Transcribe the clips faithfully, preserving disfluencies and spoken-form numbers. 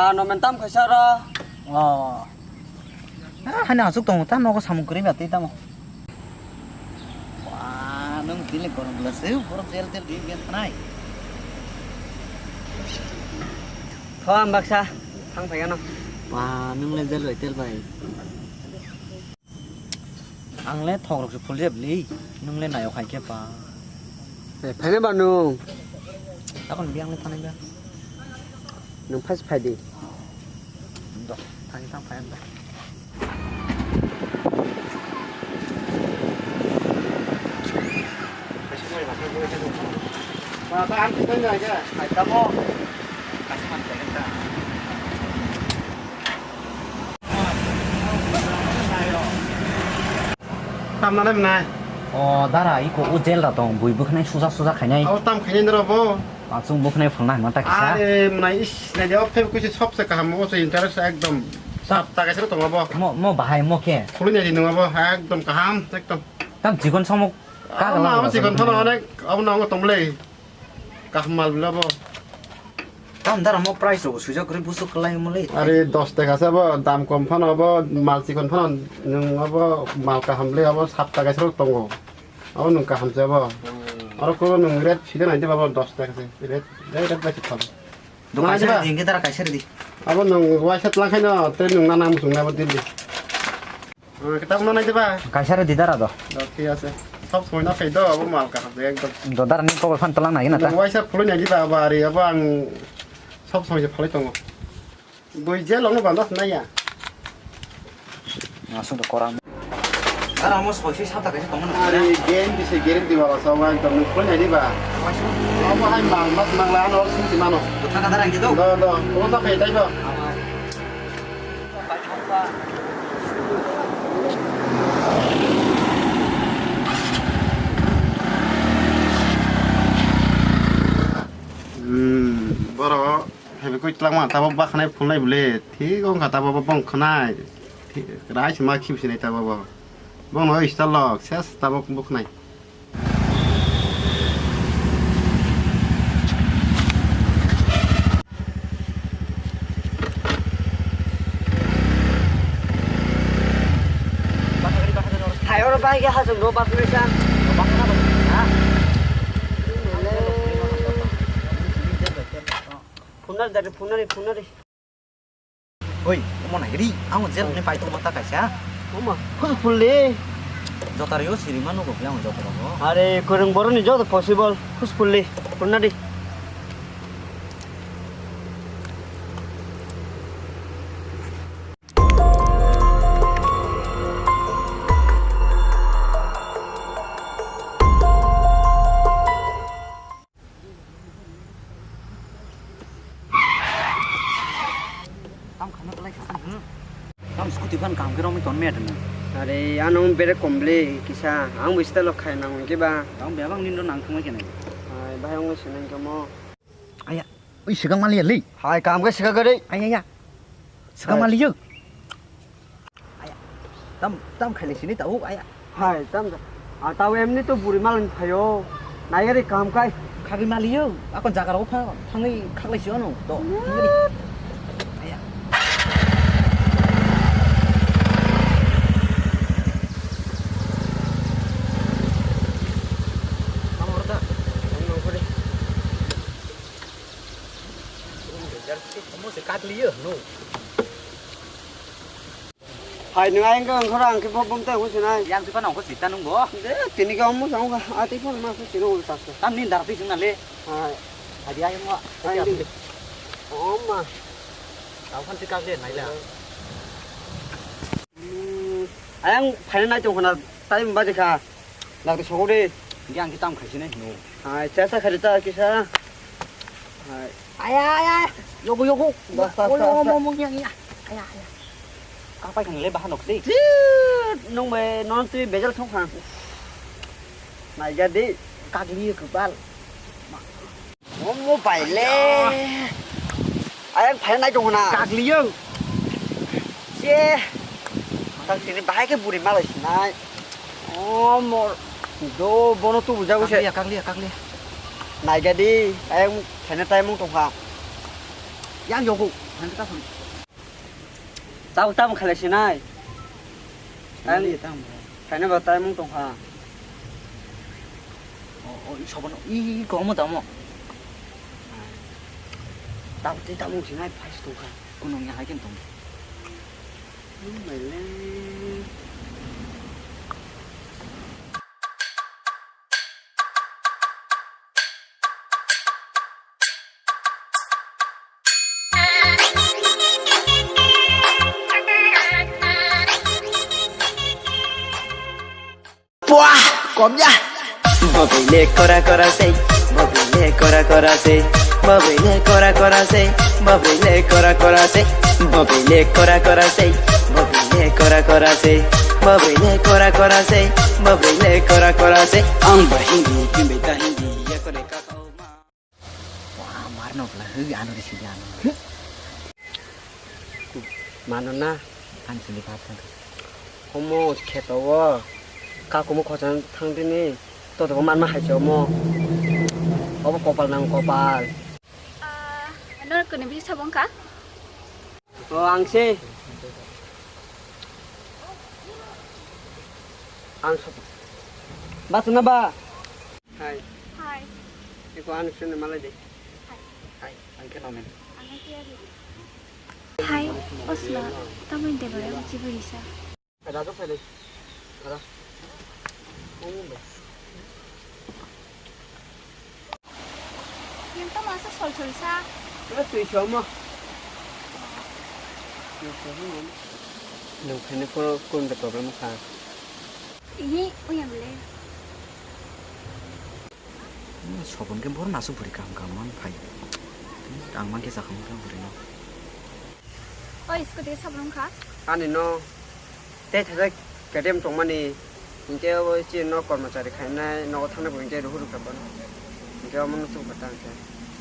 Ah, no mentam khaisa ro. Oh. Ah, hani asuk tongo ta nogo samung kwrwi ba tei tamo. Wah, nung tini korom glass e, borok jel jel di gen thanai. Tho ang baksa thang phai gano. Wah, nung le jel bai tel bai. Ang le thok rok se phul jeb li, nung le nayok hai khe pa. Eh, phaina ba nung? Takon biyang le thanai ba. Nung phai se phai di. Do, thang thang phai ang da. Ba, ba, ang thang thang ga. Hai tamo. Kasih man phai ang da. Tam nanai mwnai. O dara, iko o jel da tong, bui bwkhnai suja suja khainai. Abo tam khainai noro bo. Achung bwkhnai phulna hwnma ta kisa. Are mwnai, is, nai de, o phai kusi sobse kaham, o se interest ekdom. Sap ta kaisa tong abo. Mo, mo bahai mo khe. Khului nai di nung abo, ekdom kaham, ekdom. Tam chikon samuk. Abo kagala na, abo kagala chikon samuk. Phano onek, abo na abo tong le. Kaham mal bwle bo. Tam dara mo price rok swijak kwrwi busuk kwlai mo le. Are dos taka se bo, dam kom phano bo, mal chikon phano nwng abo mal kaham le abo sat taka se rok tongo. Abo nwng kaham se bo. Hmm. Aro kuro nwng rate sida nai de ba bo dos taka se. Rate, rate, rate bai se phano. Do nai kaisa de ba? Di, hingke dara kaisa de di. Abo nwng waisa tlang khaino, tei nwng nana muchung nai bo dili. Ah, kitab no nai diba? Kaisa re di dara do. Do, thik ase. Sob somoi no khai do, abo mal kaham de ekdom. Do dara ni kobol phan tolang nai na ta. Waisa phuloi nai diba, abo ari, abo ang sob somoi je phalai tongo. Bui je longno banda nai ya. Asuk do koram. Dara mo soi soi sata kaisa tongo na. Ari game bisi game diba la sa wa ekdom phuloi nai diba. Waisa. Abo hai mal mas mangla ano sing si mano. Do thaka dara ngi do. Do, do. Abo ta khai tai do. Hmm, borok heavy koi tlangma, tabok bakhanai phulnai bwle, thik wngkha tabok bo bong khwnai, thik rai se ma khibsinai tabok bo, bongno style lok ses tabok bukhnai. Thayo ro bai ge hajong ro bak nisa. Phunari dari, phunari, phunari. Oi, omo nai ri, ang jel ni pai tongma ta kaisa. Oma, khus phul le. Jotari o siri mano go, ang jotaro go. Are, kwrwng boroni joto possible, khus phul le, phunna di. Tam khamna belai kha, hmm. Tam scooty phan kam khe romwi ton me atwna. Are, ano bere komble kisa, ang bo style khai nang hwnkhe ba. Tam bebak nindo nang thumai khe nai. Hai, bahai ongwi sinang khe mo. Aya, ui sikang mali ya li. Hai, kam khe sikang khe ri. Aya, ya. Sikang mali yo. Aya. Tam, tam khaile sini tau, aya. Hai, tam da. A tau emni to buri malin phayo. Nayari kam kai. Khagwi maliyo. Akon jaga rok pha, thangwi khaglai si ono. To. Aya. Tamo rota. Tamo rota. Omo se kagli yo, no. Hai, nung ayang khe ongkhor ang khe bo bumtai ongkhor sinai. Yang tipa nongkhor sita nung bo. De, tini khe omo sa ongkha, a tipa ma khe sino ul taksa. Tam nin dar twi sung na le. Hai. Adi ayang wa. Hai, di. Oma. Tau khan ti kagli nai la. Hmm, ayang phaina nai tong khna, time baje kha. Dakti sokok de. Hingke ang khe tam khaisini hino. Hai, cha cha khari ta kisa. Hai. Aya, aya, aya. Yogo, yogo. Basta, basta, basta. Mo, mo, mo, ya, ya. Aya, aya. Kapai khang le bahan nok de. Chi, nung be non twi bejal thong khang. Nai ja de. Kagli kwbal. Omo bai le. Ayang phai nai tong na. Kagliyo. Che. Tang sini bahai khe buri malai sinai. Omo. Do bono tu bujago se. Kagliya, kagliya, kagliya. Nai ga di. Ayang phai na time tong kha. Yang yogo. Tabuk tabuk khalai sinai. Time, time. Khaina ba time wng tongkha. O, o, i sobo no, i, i, komo tamo. Tabuk tei tabuk sinai phai tongkha. Kunung ya hai ken tong. Puah, kom ya. Babai le kora kora se, babai le kora kora se, babai le kora kora se, babai le kora kora se, babai le kora kora se, babai le kora kora se, babai le kora kora se, babai le kora kora se. Ang ba hindi, kimbe ta hindi, ya kore ka kau ma. Wah, marno pula, hei, anu di sini, anu. Mano na? Ang sini pathan. Omo kheto o. Kakumo khochang thang dini. Toto ko manma hai se omo. Obo kopal nang kopal. Ah, ano kuni bisi sabong ka? O, ang se. Ang se. Ba, sana ba? Hai. Hai. Iko ano sini malai de. Hai. Hai, ang ke nomen. Ang ke ya. Hai, osla, tamoi de ba, uchi bari sa. Ada tu pele. Ada. Ang ba. Yang to masa sol sol sa. Ada tu isu ama. Nung khaina phuru kunda problem kha. Ihi, uyang le. Sobon ke bor nasu buri kam kam man phai. Ang man ke sakam kam buri no. Oi, scooty sabon kha. Ani no. Tei thajak K T M tongmani, hinkhe o chini nok kormochari khainai, nogo thangnai bo hinkhe ruhuruk kha bono. Hinkhe omono tubukha ta hinkhe.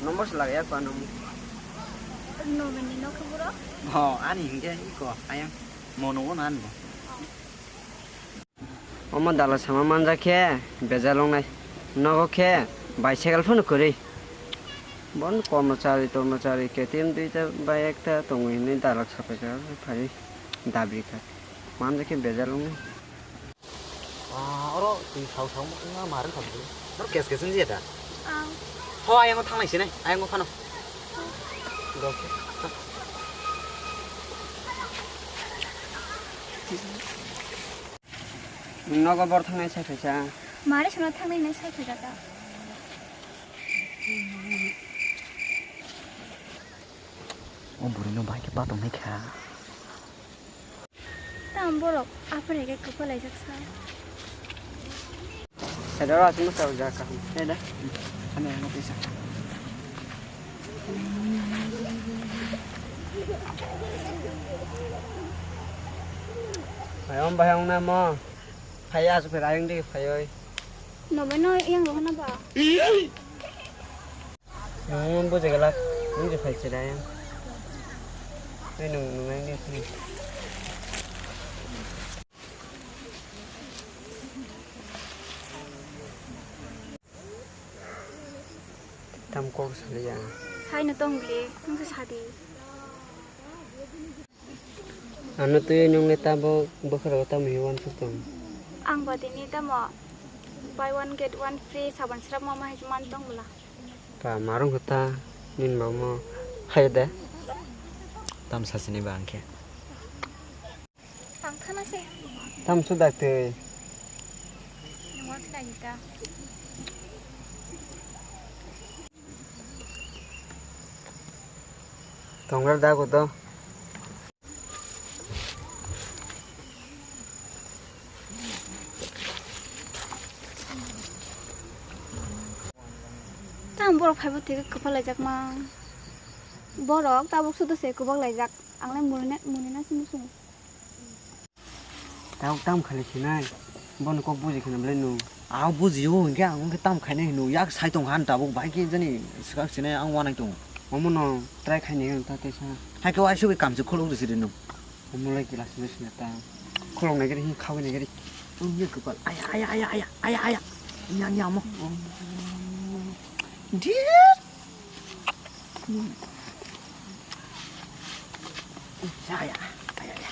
Number se lagaya ko ano. Nobini nok khe boro? Ho, ani hinkhe iko ayang. Mono ono ani bo. Omo dalal sama manjak khe bejal wngnai. Nogo khe bicycle phano kwrwi. Bon kormochari tormochari K T M duita bai ekta tongwi hinwi dalal sapaikha phai dabri kha. Manjak khe bejal wngnai. Ah, oro twi thau thau wngma marwng kha bwlwi. Noro kes kes wngya da? Ang. Ho, ayang o thanglai sinai, ayang o phano. Go. Nogo bor thangnai sai phaisa. Mare sano thangnai hinwi sai phaisa ta. O bwrwino bai khe patong nai kha. Tamo borok aphuru hai khe kwpal laijak sa. Sero aswk no chao ja kaham. Nai da. Ano ano kaisa. Bayong bayong na mo. Phai aswk phai ayang de phai oi. Nobe no yang rohana ba. Nung bujai galak, nung je phai chida yang. Nai nung, nung nai nung. Tam kok saliya. Hai no tong bile, nung se sadi. Ano twi nung le tabok bokhorok tamo hi uansuk tong? Ang ba tini tamo buy one get one free sabon srapma ma hai se man tong bwla. Ta marung khe ta nini ba omo hai de. Tam sasini ba ang khe. Tang thana se. Tam su dak twi. Nung se nai ta. Tongwel da kuto. Tang borok phaibo twi kwpal laijak ma. Borok tabuk sudo se kwbak laijak. Ang lai muni na, muni na simi sung. Tamo tamo khainai sinai, bono kok buji khna belai nung. Ang bujiyo, hinkhe ang wngkhe tamo khainai hinwi, yak sai tongkha ani tabuk, bai khe jani swkang sinai ang uanai tongo. Omono try khainai ang ta teisa. Hai khe uaisugwi kamchwk khuluk rw sidi nung. Omo lai glass no sina ta. Khuluk nai gari, hin khaui nai gari. Wngya kwpal. Aya, aya, aya, aya, aya, aya. Nya, nya, mo. Dear. Saya, saya, ya.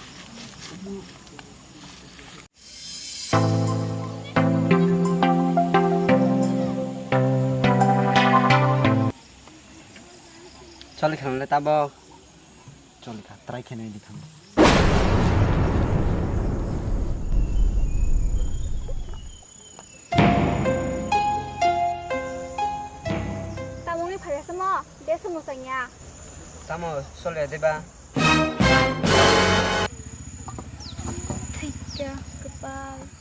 Choli khanle tabok. Choli kha, try khe nai di khan. Tamoni phaiyasamo, de somo sanya. Tamo, sole de ba? Thaika, kwpal.